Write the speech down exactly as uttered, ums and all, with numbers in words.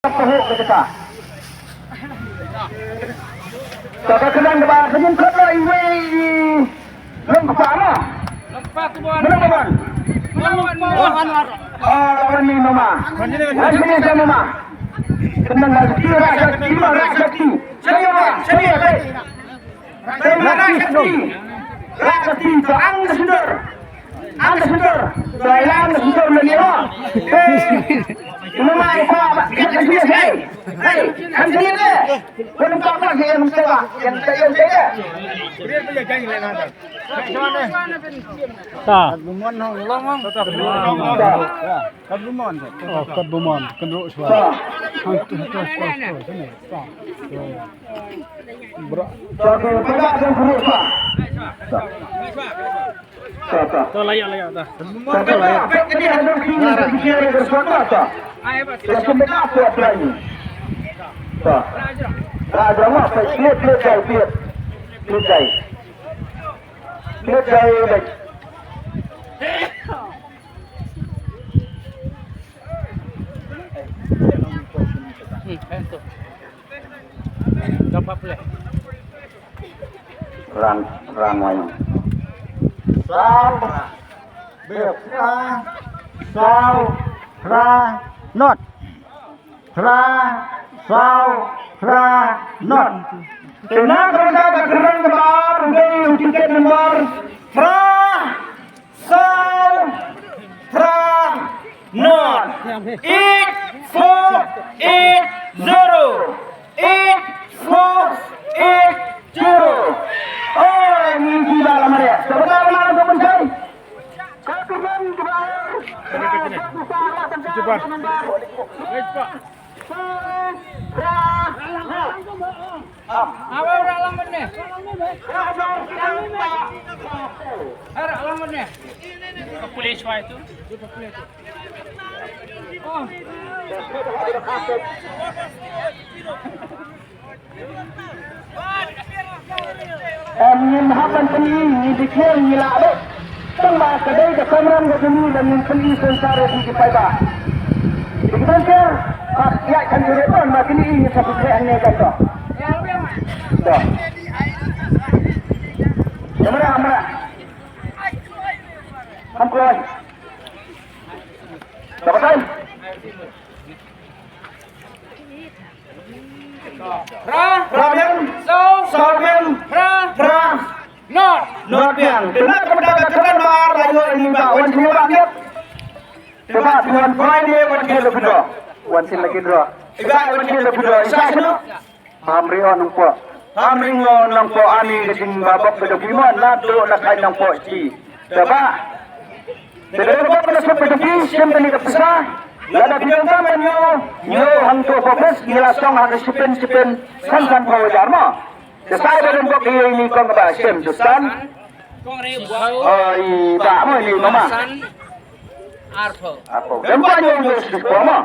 Pahuh ka jaka. Ka ka kynang kaba ka jingkot lo iwei i long kpa ma. Long kpa tu bon. Long kpa bon. Long kpa bon. Ah, lawan ni mama. Lawan ni mama. Kynang ka jingkot ra ka jingkot ra ka jingkot. Sini ma, sini ya. Teng la ka ti. La ka ti to ang ka sindur. Ang ka sindur. To la ang ka sindur le ni ho. Hey. Ino ma ko ba. Hey. Hey. Ang sini de. Ko nang ko ba ke nang ko ba. Yang saya yang saya. Ta. Long long. Long long. Kat Bumon. Oh, kat Bumon. Kan ro swa. Hang tu tu tu tu sini. Bra. Tapi pada dan guru swa. To layak layak ta. Tapi layak. Ini ada sini sekian yang bersuara ta. Ya, sebenarnya apa berani. Ta. Ada apa? Dia dia dia dia. Dia dia. Dia dia. Rang, rang wai. Saw, bep, saw, saw, phra, not. Phra, saw, phra, not. Te na ka bynta ka kyrdan kaba ar, u dei u tiket number phra, saw, phra, not. Eight four eight zero. Eight four eight zero. Oh, ni ki ba la mare. Sabar, sabar, sabar, sabar. Ka kyrdan kaba ar. Cepat. Aba ora lang bene. Ora lang bene. Ka pule shwa itu. Oh. Em, ngin hap ban pyni, ngi dikhiar ngi lah beit. Tang ba ka dei ka kamram ka jong ngi ban ngin pyni sensar ïa ki paidbah. Dei ki ban ker, hap ïaid kan jure pon ba kine ngi sa pynkreh hangne kan to. To. Kamera, kamera. Ham kloi. Dapat kan? Phra. Phra biang. Saw. Saw biang. Phra. Phra. Not. Not biang. Te na ka bynta ka kyrdan ba ar la ïoh ïa ngi ba wan sini ba ngiat. Te ba wan khwai ne wan khie lucky draw. Wan sini lucky draw. Iba wan khie lucky draw. Isa sino. Pam ri on nongpo. Pam ri on nongpo ani ka jingbabok ka jong phi mo na to na khai nongpo ti. Te ba. Te da ka bok ka suk ka jong phi, shim kane ka pisa. Lada phi donkam ban ñiew, ñiew hangto ka office, ngi la song ha ka shipin, shipin, san san phew hajar mo. Te sa da ka bok ka ïa ini kong kaba shim, tu san. Oh, i ba mo, i mama. Arphew. Arphew. Dem ba ñiew ñiew shipin mo.